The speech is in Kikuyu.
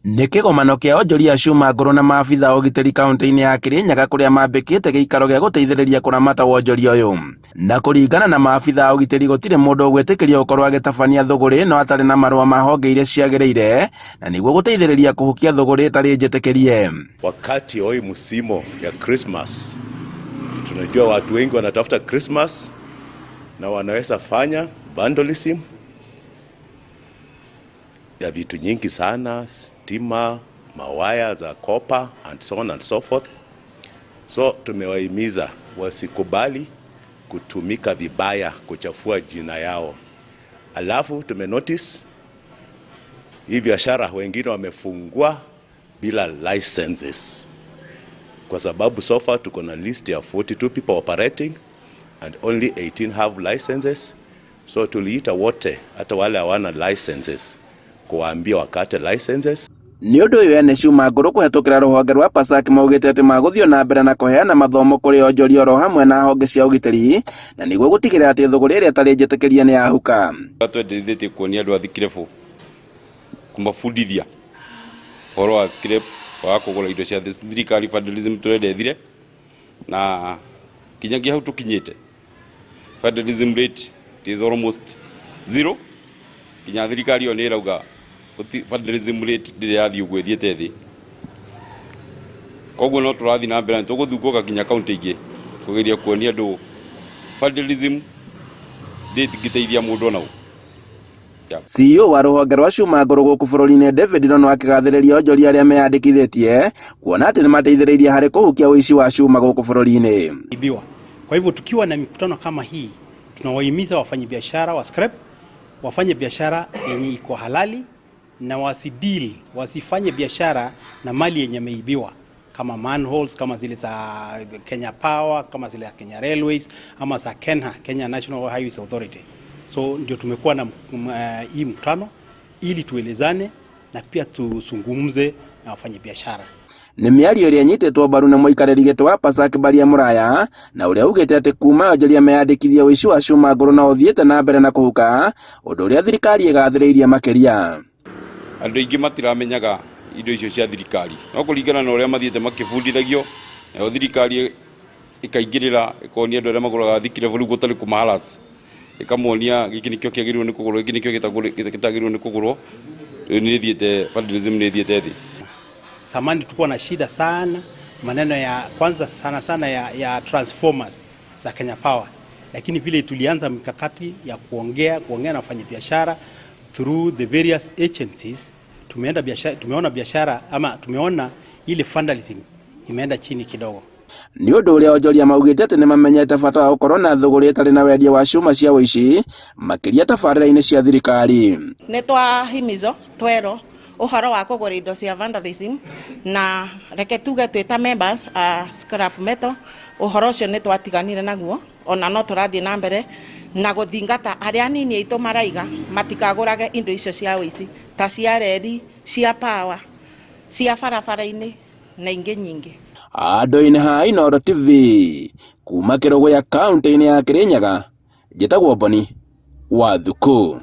Nĩ kĩgomano kĩa onjoria a cuma ngũrũ na maabitha a ũgitĩri kaunti-inĩ ya Kirinyaga kũrĩa mambĩkĩte gĩikaro gĩa gũteithĩrĩria kũramata wonjoria ũyũ. Na kũringana na maabitha a ũgitĩri gũtirĩ mũndũ ũgwĩtĩkĩrio gũkorwo agĩtabania thũgũrĩ ĩno atarĩ na marũa ma honge iria ciagĩrĩire na nĩguo gũteithĩrĩria kũhukia thũgũrĩ ĩtarĩ njĩtĩkĩrie. Wakati wa hii msimu ya Christmas, tunajua watu wengi wanatafuta Christmas na wanaweza fanya vandalism ya vitu nyingi sana, stima, mawaya za copper and so on and so forth. So tumewahimiza wasikubali kutumika vibaya, kuchafua jina yao. Alafu tumenotice hii biashara wengine wamefungua bila licenses, kwa sababu so far tuko na list ya 42 people operating and only 18 have licenses. So tuliita wote, hata wale hawana licenses, kuwaambia wakate licenses. Nĩ ũndũ ũyũ ene cuma ngũrũ kũhetũkĩra rũhonge rwa PASAC maugĩte atĩ magũthiĩ na mbere na kũheana mathomo kũrĩ onjoria oro hamwe na honge cia ũgitĩri na nĩguo gũtigĩrĩra atĩ thũgũrĩ ĩrĩa ĩtarĩ njĩtĩkĩrie nĩ yahuka. Twendeithĩtie kuonia andũ a thikirebo kũmabundithia ũhoro wa scrap wa kũgũra indo cia thirikari vandalism tũrendethire na kinyagia hau tũkinyĩte vandalism rate is almost zero kinya thirikari ĩyo nĩ ĩrauga vandalism rate ndĩrĩ yathiĩ ũguo ĩthiĩte thĩ koguo no tũrathiĩ na mbere na tũgũthungũka kinya kaunti ingĩ kũgeria kuonia andũ vandalism ndĩngĩteithia mũndũ ona ũ. CEO wa rũhonge rwa cuma ngũrũ gũkũ bũrũri-inĩ David Rono akĩgathĩrĩria onjoria arĩa meyandĩkithĩtie kuona atĩ nĩmateithĩrĩirie harĩ kũhukia ũici wa cuma gũkũ bũrũri-inĩ. Ibiwa. Kwa hivyo tukiwa na mikutano kama hii tunawahimiza wafanyabiashara wa scrap wafanye biashara yenye iko halali na wasideal, wasifanye biashara na mali yenye imeibiwa kama manholes kama zile za Kenya Power, kama zile za Kenya Railways ama za KeNHA, Kenya National Highways Authority. So ndio tumekuwa na hii mkutano ili tuelezane na pia tuzungumze na wafanyabiashara. Nĩ mĩario ĩrĩa ĩnyitĩtwo mbaru nĩ mũikarĩri gĩtĩ wa PASAC Mbaria Mũraya na ũrĩa ugĩte atĩ kuma onjoria meyandĩkithia ũici wa cuma ngũrũ no ũthiĩte na mbere na kũhuka ũndũ ũrĩa thirikari ĩgathĩrĩirie makĩria. Andũ aingĩ matiramenyaga indo icio cia thirikari no kũringana na ũrĩa mathiĩte makĩbundithagio nayo thirikari ĩkaingĩrĩra ĩkonia andũ arĩa magũraga thikirabu rĩu gũtarĩ kũmaharas ĩkamonia gĩkĩ nĩkĩo kĩagĩrĩirwo nĩ kũgũrwo gĩkĩ nĩkĩo gĩtagĩrĩirwo nĩ kũgũrwo rĩu nĩ ĩthiĩte vandalism nĩ ĩthiĩte thĩ. Zamani tulikuwa na shida sana maneno ya kwanza sana sana ya transformers za Kenya Power, lakini vile tulianza mikakati ya kuongea na wafanyabiashara through the various agencies, tumeenda biashara, tumeona biashara ama tumeona ile vandalism imeenda chini kidogo. Nĩ ũndũ ũrĩa onjoria maugĩte atĩ nĩmamenyete bata wa gũkorwo na thũgũrĩ ĩtarĩ na wendia wa cuma cia ũici makĩria tabarĩra-inĩ cia thirikari. Nĩ twahimizwo twerwo ũhoro wa kũgũra indo cia vandalism na reke tuge twĩ ta members a scrap metal ũhoro ũcio nĩ twatiganire naguo ona no tũrathiĩ na mbere na gũthingata arĩa anini aitũ maraiga matikagũrage indo icio cia ũici ta cia reri, cia power, cia barabara-inĩ na ingĩ nyingĩ. Andũ-inĩ ha Inooro TV kuma Kĩrũgũya kaunti-inĩ ya Kirinyaga njĩtagwo Boni wa Thuku.